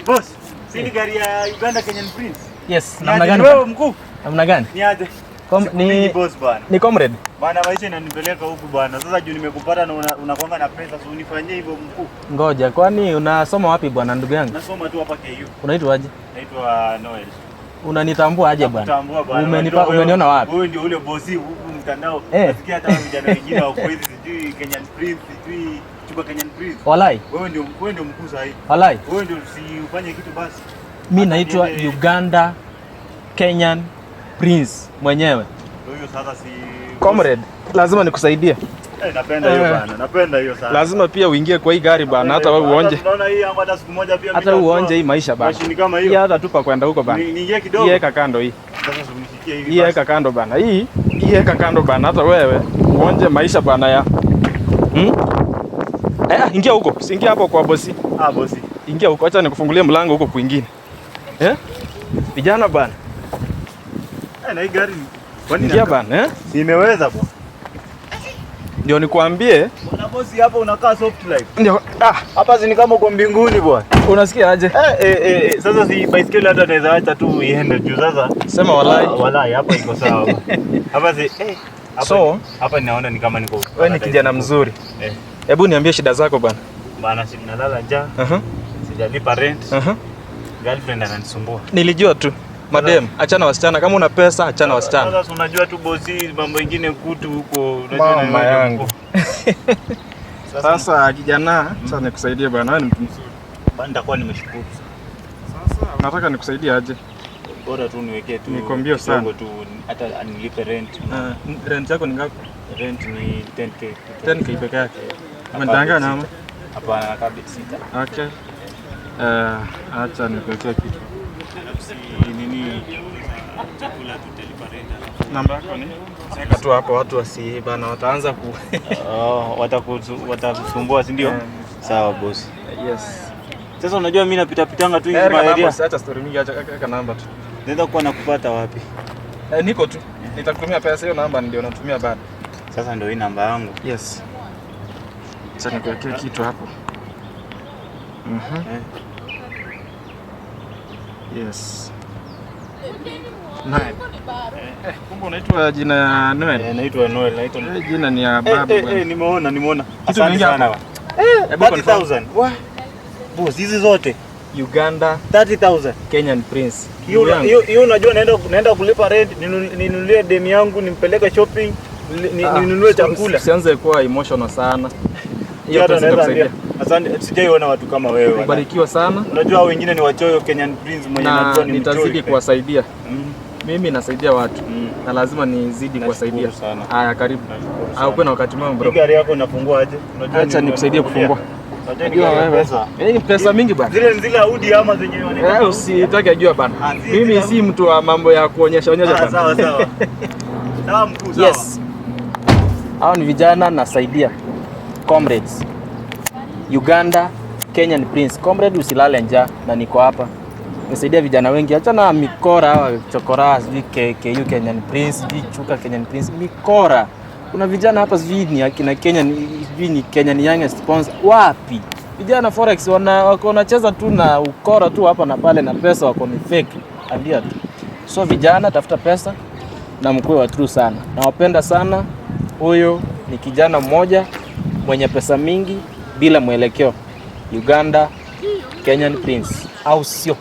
Boss, si ni gari ya Uganda Kenyan Prince? Yes, Ni namna aje gani wewe bwana? mkuu? Namna gani? Ni aje? Siku mingi boss bwana. Ni comrade. Bwana, maisha inanipeleka huku bwana. Sasa juu nimekupata na unakuanga na pesa, so unifanyie hivyo mkuu. Ngoja, kwani unasoma wapi bwana ndugu yangu? Nasoma tu hapa KU. Unaitwa aje? Naitwa Noel. Unanitambua aje bwana? Nakutambua bwana. Umenipa, Unajua umeniona wapi? wewe ndio ule bosi huku mtandao. Eh. Nasikia hata vijana wengine wako hizi sijui Kenyan Prince, sijui Chuka Kenyan Prince. Walai, Wewe ndio mkuu sasa hivi. walai. Wewe ndio usifanye kitu basi. Mi Hata naitwa Uganda Kenyan Prince mwenyewe. Ndio hiyo sasa si Comrade, lazima nikusaidie. Eh, napenda hiyo Eh. bana. Napenda hiyo sana. Lazima pia uingie kwa hii gari bana, hata wewe uonje. Unaona hii yangu hata siku moja pia Hata mimi uonje hii maisha bana. Mashini kama Hii hiyo. hata tupa kwenda huko bana. Niingie kidogo. Hii weka kando hii. Sasa unishikie hivi. Hii Basi. weka kando bana. Hii weka kando bana, hata wewe uonje maisha bana ya. Eh, ingia huko. Siingia hapo kwa bosi. Ah, bosi. Ingia huko, acha nikufungulie mlango huko kwingine. Eh? Vijana bana. Eh, na hii gari kwani Ingia bana, eh? Si imeweza bwana. Ndio nikuambie. Bwana bosi, hapa unakaa soft life. Ndio ah, Hapa si ni kama uko mbinguni bwana. Unasikia aje? Eh, eh, eh, sasa si baiskeli hata naweza acha tu iende juu sasa. Sema walai. Ah, walai hapa iko sawa. Hapa si eh hapa, So, hapa ninaona ni kama niko. Wewe ni kijana mzuri. Eh. Hebu niambie shida zako bana. Bana, si nalala njaa. Sijalipa rent. Girlfriend ananisumbua. Nilijua tu. Madem, achana wasichana. Kama una pesa, achana wasichana. Sasa unajua tu bosi, mambo mengine kutu huko, unajua Mama ni wewe yangu. huko. Sasa kijana, sasa nikusaidie bana, wewe ni mtu mzuri. Bana, nitakuwa nimeshukuru. Sasa unataka nikusaidie aje? Bora tu niwekee tu. Niko mbio sana. Kidogo tu hata nilipe rent. Rent yako ni ngapi? Rent ni 10K. 10K peke yake. Umenidanganya ama? Hapana, nakaa bedsitter. Okay. Acha nikuwekee kitu. Alafu si nini chakula tutalipa rent. Namba yako ni? Weka tu hapo watu wasi bana wataanza ku Oh, watakusumbua si ndio? Eh. Sawa boss. Yes. Sasa unajua mimi napita pitanga tu hizi Weka namba, area. acha story mingi, acha weka namba tu. Naweza kuwa nakupata wapi? Eh, niko tu. Nitakutumia pesa, hiyo namba ndio natumia bado. Sasa ndio hii namba yangu. Yes. Acha nikuwekee kitu hapo. Eh. Yes. Noel. Eh, kumbe unaitwa jina ya Noel? Eh, naitwa Noel, naitwa Eh, jina ni ya Eh, babu eh, bwana. eh, nimeona, nimeona. Asante mingi sana. hapo. Hebu confirm. 30,000. Wah. Boss, hizi zote Uganda 30,000. Kenyan Prince. Hiyo Ndugu yangu. hiyo unajua naenda kulipa rent, ninunulie demu yangu, nimpeleke shopping, ninunue chakula. Usianze kuwa emotional sana. Hiyo Hata pesa naweza itakusaidia. ambia, asante, sijaiona watu kama wewe. Bwana. Ubarikiwa sana Unajua hao wengine ni wachoyo. Kenyan Prince mwenye na najua ni nitazidi mchoyo. kuwasaidia. Mimi nasaidia watu na lazima nizidi Nashukuru kuwasaidia. sana. Haya, karibu. Nashukuru sana. Au kuwe na wakati mwema bro. Hii gari yako unafungua aje? Unajua Acha nikusaidie kufungua. Unajua ni Najua gari ya wewe. pesa. Eh, ni pesa mingi bwana. Zile Audi ama zenye wanaita. Eh, usitake ajua bana. Ah, zile Mimi zile si mtu wa mambo ya kuonyesha onyesha Ah, bana. sawa sawa. Sawa mkuu, sawa. Yes. Hao ni vijana nasaidia. Comrades. Uganda Kenyan Prince. Comrade, usilale njaa na niko hapa. Nimesaidia vijana wengi. Achana na mikora hawa chokora sijui KU Kenyan Prince, sijui Chuka Kenyan Prince, mikora. Kuna vijana hapa sijui ni akina Kenyan, sijui ni Kenyan Youngest Sponsor. Wapi? Vijana forex wako wanacheza tu na ukora tu hapa na pale na pesa wako ni fake. Ambia tu. So vijana, tafuta pesa na mkuwe wa true sana. Nawapenda sana. Huyu ni kijana mmoja mwenye pesa mingi bila mwelekeo. Uganda Kenyan Prince, au sio?